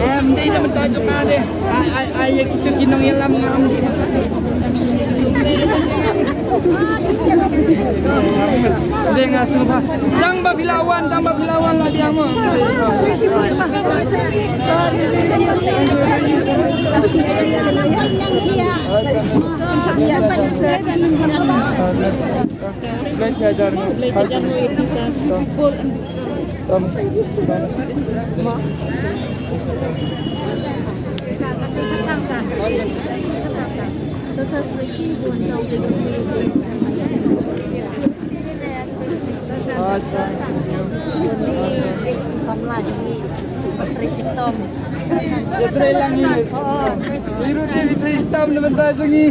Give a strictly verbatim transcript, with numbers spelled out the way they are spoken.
Em, dei na mynta jong nga dei. Ai, ai, ai, ïa kita ki nongïalam ngam. Dei nga sngewbha. Tang ba phi la wan, tang ba phi la wan la biang mo. Bless ya jar. Bless ya jar. Samla jong ngi. Trei lang ngi. Ngi ruh ngi trei stam na bynta jong ngi.